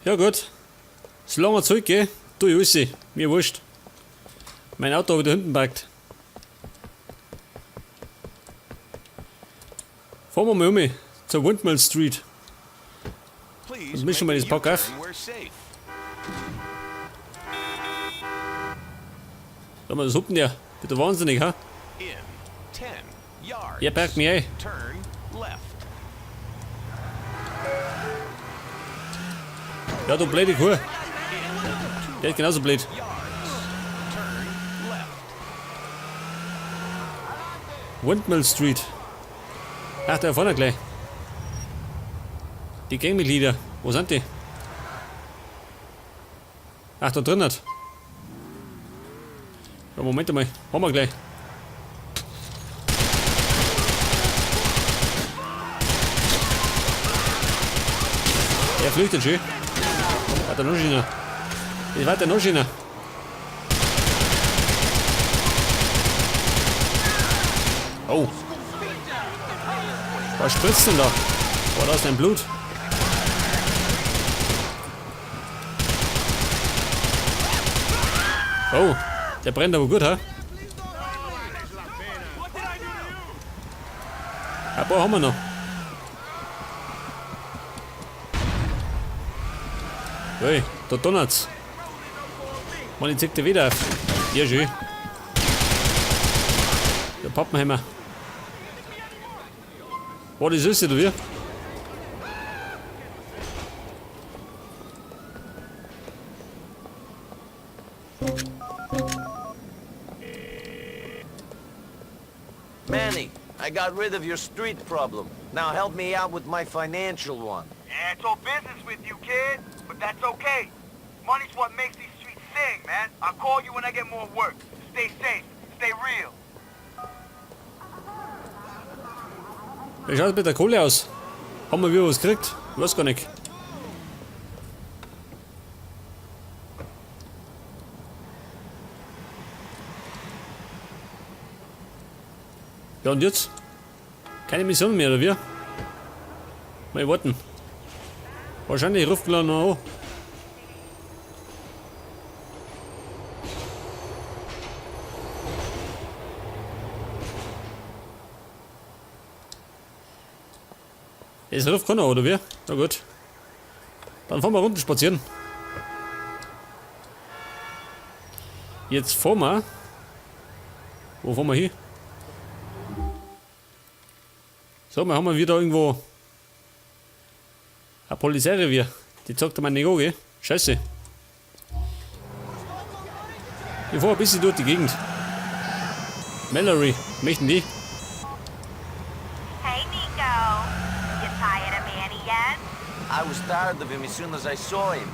Ja gut. Solange wir zurückgehen, tu ich alles. Mir wurscht. Mein Auto habe ich da hinten parkt. Fahren wir mal um zur Windmill Street. Und mischen wir das Pack auf. Da mal das Huppen der. Bitte wahnsinnig, ha? Ja, parkt mich ein. Ja, du blöde Kuh. Der ist genauso blöd. Windmill Street. Ach, da vorne gleich. Die Gangmitglieder. Wo sind die? Ach, da drin hat. Ja, Moment mal. Haben wir gleich. Er flüchtet schön. Hat er noch schöner. Ich weiter noch schöner. Oh. Was spritzt denn da? Boah, da ist ein Blut. Oh, der brennt aber gut, hä? Ein paar haben wir noch. Hey, da donnert's. Mann, ich zieh dir wieder auf. Ja, schön. Der Pappenheimer. Boah, das ist oder wie? Manny, I got rid of your street problem. Now help me out with my financial one. Yeah, it's all business with you, kid. But that's okay. Money's what makes these streets sing, man. I'll call you when I get more work. Stay safe. Stay real. Wie schaut mit der Kohle aus? Haben wir wieder was gekriegt? Ich weiß gar nicht. Ja und jetzt? Keine Mission mehr, oder wie? Mal warten. Wahrscheinlich ruft gleich noch an. Es ruft keiner, oder wie? Na gut. Dann fahren wir runter spazieren. Jetzt fahren wir. Wo fahren wir hin? So, wir haben wir wieder irgendwo ein Polizeirevier. Die zeigt mir nicht an, gell? Scheiße. Ich fahr ein bisschen durch die Gegend. Mallory, möchten die? Hey, Nico. You tired of Manny yet? I was tired of him as soon as I saw him.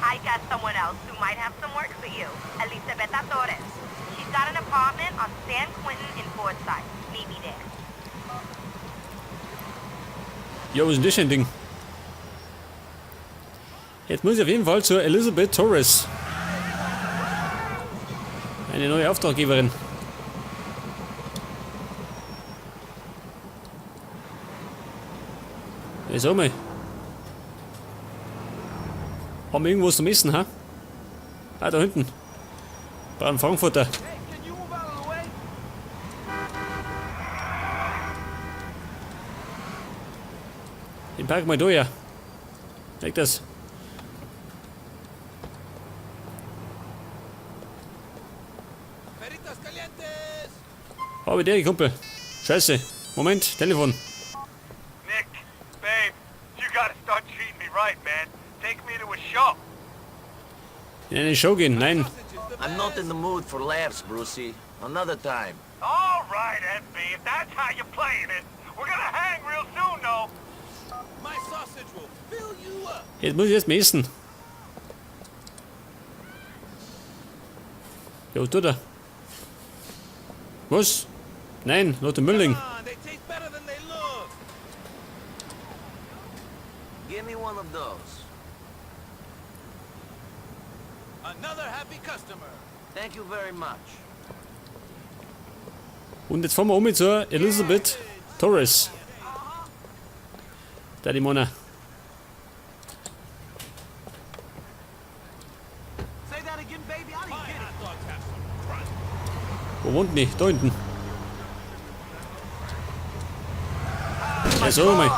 I got someone else who might have some work for you. Elisabetta Torres. She's got an apartment on San Quentin in Forsyth. Meet me there. Ja, was ist denn das für ein Ding? Jetzt muss ich auf jeden Fall zur Elizabeth Torres. Eine neue Auftraggeberin. Ja, sag mal. Haben wir irgendwas zum Essen, ha? Ah, da hinten. Beim Frankfurter. Den park mal da, ja. Leg das. Habe der Kumpel. Scheiße. Moment, Telefon. Nick, babe, you gotta start treating me right, man. Take me to a show. In eine Show gehen, nein. I'm not in the mood for laughs, Brucey. Another time. All right, SB, if that's how you're playing it. We're gonna hang real soon, though. My sausage will fill you up. Jetzt muss ich erst mal essen. Ja, was tut er? Was? Nein, lass den Müll liegen. Come on, they taste better than they look. Give me one of those. Another happy customer. Thank you very much. Und jetzt fahren wir um zur Elizabeth Torres. Da die Mona. My hot dogs have some crunch. Wo wohnt denn die? Da hinten. Ja, so mal.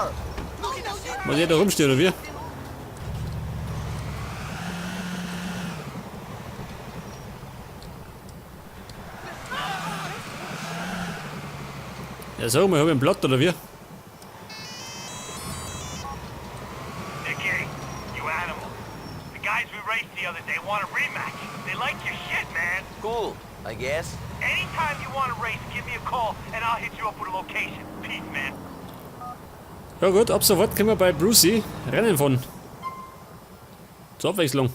Muss ich da rumstehen, oder wie? Ja, sag mal, hab ich einen Blatt, oder wie? Nicky, you animal. The guys we raced the other day want a rematch. They like your shit, man. Cool, I guess. Anytime you want to race, give me a call and I'll hit you up with a location. Peace, man. Ja gut, ab sofort können wir bei Brucey Rennen fahren. Zur Abwechslung.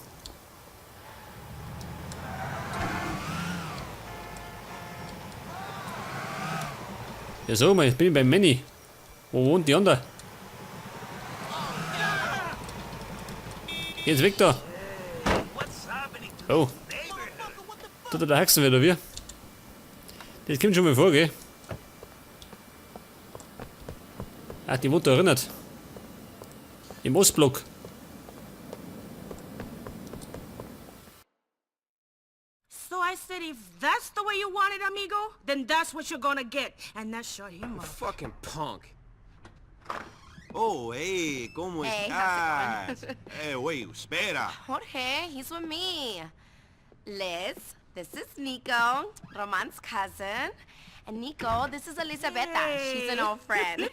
Ja so, mal, ich bin bei Manny. Wo wohnt die andere? Jetzt weg da. Oh. Tut er der Haxen wieder, wie? Das kommt schon mal vor, gell? Ach, die wurde erinnert. Im Ostblock. So I said, if that's the way you want it, amigo, then that's what you're gonna get. And that shut him up. Fucking punk. Oh, hey, ¿cómo Hey, how's it estás? Hey, wait, espera. Jorge, he's with me. Liz, this is Nico, Roman's cousin. And Nico, this is Elisabetta. She's an Hey. old friend.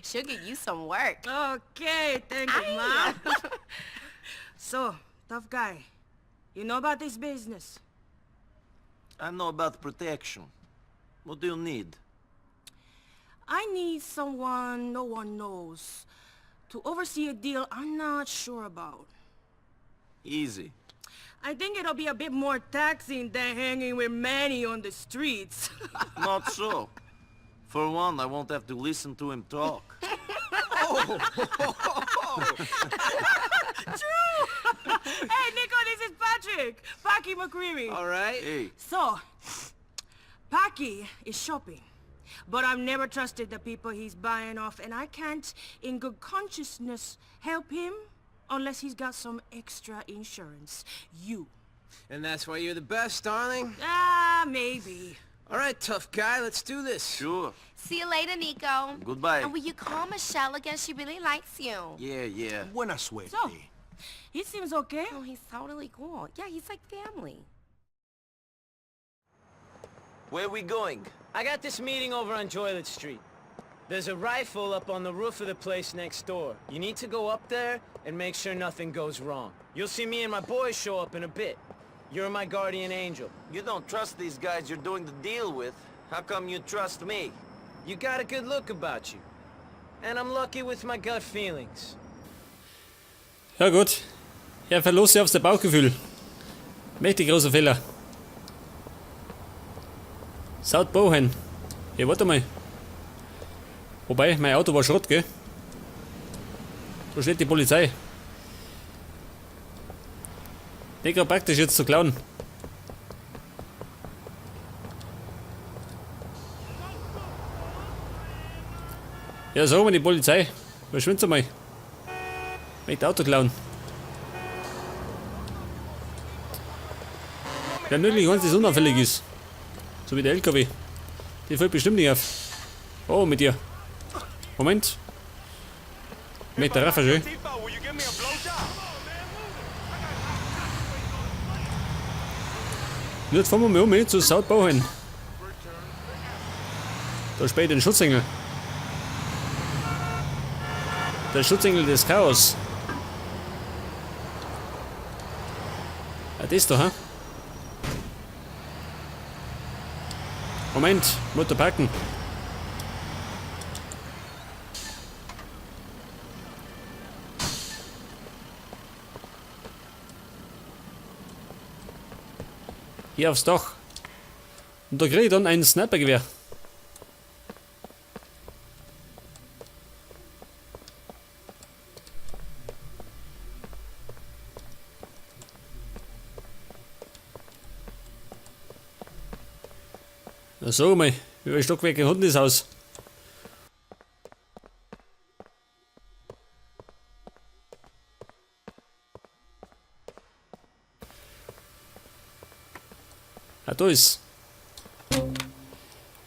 She'll get you some work. Okay, thank you, Aye. mom. So, tough guy, you know about this business. I know about protection. What do you need? I need someone no one knows to oversee a deal I'm not sure about. Easy. I think it'll be a bit more taxing than hanging with Manny on the streets. Not so. For one, I won't have to listen to him talk. Hey, Nico, this is Patrick, Packy McCreary. All right. Hey, So, Packy is shopping, but I've never trusted the people he's buying off, and I can't, in good consciousness, help him unless he's got some extra insurance. You. And that's why you're the best, darling. Ah, maybe. All right, tough guy, let's do this. sure. See you later, Nico. Goodbye. And will you call Michelle again? She really likes you. Yeah, yeah. Buena suerte. So, he seems okay. Oh, he's totally cool. Yeah, he's like family. Where we going? I got this meeting over on Joylet Street. There's a rifle up on the roof of the place next door. You need to go up there and make sure nothing goes wrong. You'll see me and my boys show up in a bit. You're my guardian angel. You don't trust these guys you're doing the deal with. How come you trust me? You got a good look about you. And I'm lucky with my gut feelings. Ja gut. Er verlor sich aufs Bauchgefühl. Mächtig großer Fehler. South Bohan. Ja, warte mal. Wobei, mein Auto war Schrott, gell? Da steht die Polizei. Nicht grad praktisch jetzt zu klauen. Ja, sagen wir die Polizei. Verschwindet mal. Möchte Auto klauen. Wäre möglich, wenn es unauffällig ist. So wie der LKW. Die fällt bestimmt nicht auf. Oh, mit dir. Moment. Mit der Raffa schön. Jetzt fahren wir mal um zu South Bauhain. Da späht den Schutzengel. Der Schutzengel des Chaos. Ah, das da, ha? Moment, Motor parken. Hier aufs Dach. Und da kriege ich dann ein Snipergewehr. Na sag mal, wie viele Stockwerke hat denn das Haus? Ah, da ist.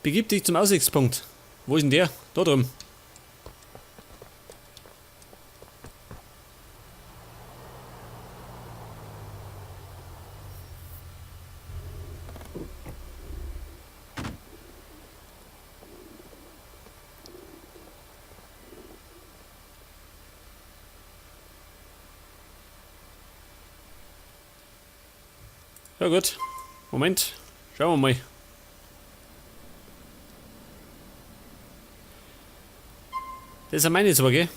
Begib dich zum Aussichtspunkt. Wo ist denn der? Da drüben. Ja gut. Moment. Schauen wir mal. Das sind meine zwei, gell?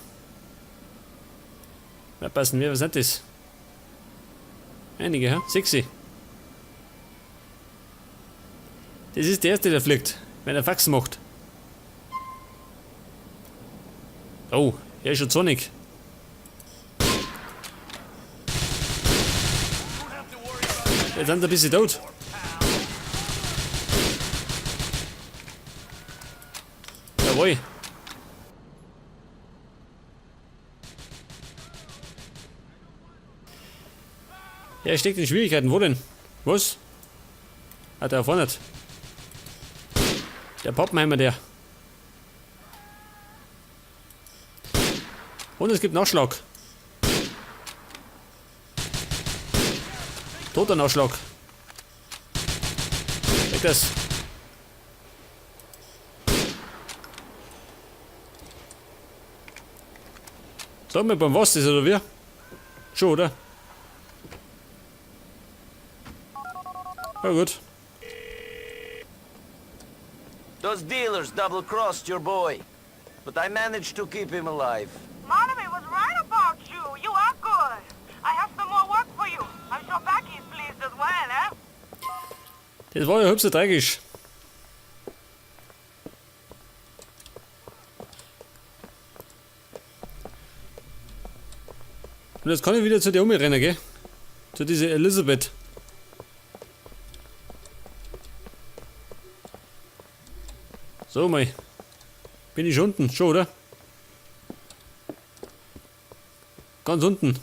Na, passen wir, was sind das? Einige, hä? Sexy. Das ist der erste, der fliegt, wenn er Faxen macht. Oh, er ist schon zornig. Jetzt sind sie ein bisschen tot. Jawohl. Er steckt in Schwierigkeiten. Wo denn? Was? Hat er vorne. Der Pappenheimer, der. Und es gibt Nachschlag. Toter Nachschlag. Weg das. Sag mal, beim was ist oder wie? Schon, oder? Ja gut. Those dealers double-crossed your boy, but I managed to keep him alive. Monami was right about you. You are good. I have some more work for you. I'm sure Becky is pleased as well, eh? Das war ja hübsch so tragisch. Und jetzt kann ich wieder zu der umrennen, gell? Zu dieser Elisabeth. So, mal. Bin ich unten? Schon, oder? Ganz unten.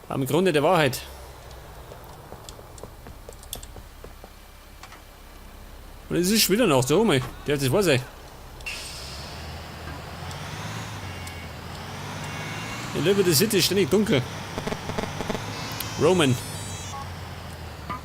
Am Grunde der Wahrheit. Und es ist schon wieder noch so, mal. Der hat das wahr sein. In Liberty City ist ständig dunkel. Roman.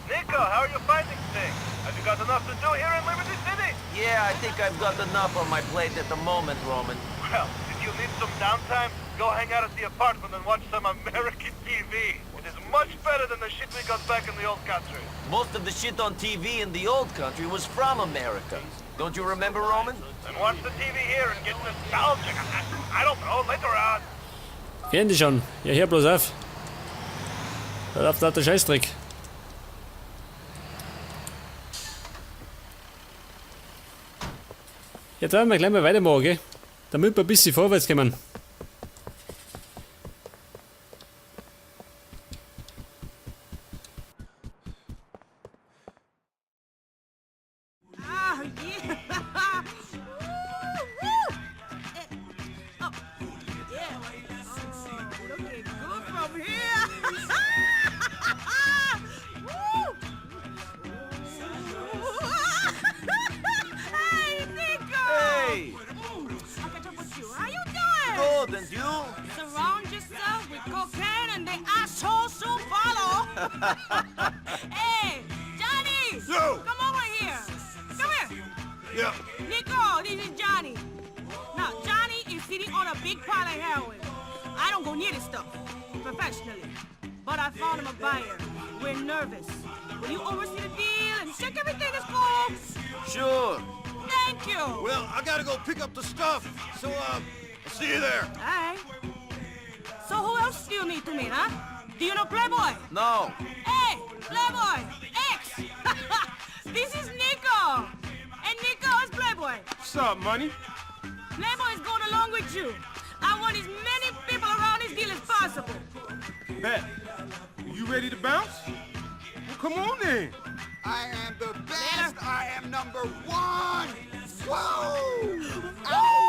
Nico, how are you finding things? Have you got enough to do here in Liberty City? Yeah, I think I've got enough on my plate at the moment, Roman. Well, if you need some downtime, go hang out at the apartment and watch some American TV. It is much better than the shit we got back in the old country. Most of the shit on TV in the old country was from America. Don't you remember, Roman? And watch the TV here and get nostalgic. I don't know, later on. Fernseh schauen. Ja, hör bloß auf. Da läuft lauter Scheißdreck. Jetzt werden wir gleich mal weitermachen, gell? Damit wir ein bisschen vorwärts kommen. Oh, yeah. Woo, woo. Oh, yeah. Oh, looking good from here. Woo. Hey, Nico. Hey! I'll catch up with you. How you doing? Good, and you? Surround yourself with cocaine and the assholes soon follow. Hey, Johnny! Yo! Come over here. Come here. Yeah. Nico, this is Johnny. Now, Johnny is sitting on a big pile of heroin. I don't go near this stuff, professionally. But I found him a buyer. We're nervous. Will you oversee the deal and check everything is cool? Sure. Thank you. Well, I gotta go pick up the stuff. So, I'll see you there. All right. So who else do you need to meet, huh? Do you know Playboy? No. Hey, Playboy! X! This is Nico! And Nico is Playboy. What's up, money? Playboy is going along with you. I want as many people around this deal as possible. Bet. You ready to bounce? Well, come on then. I am the best. I am number one. Whoa! Woo!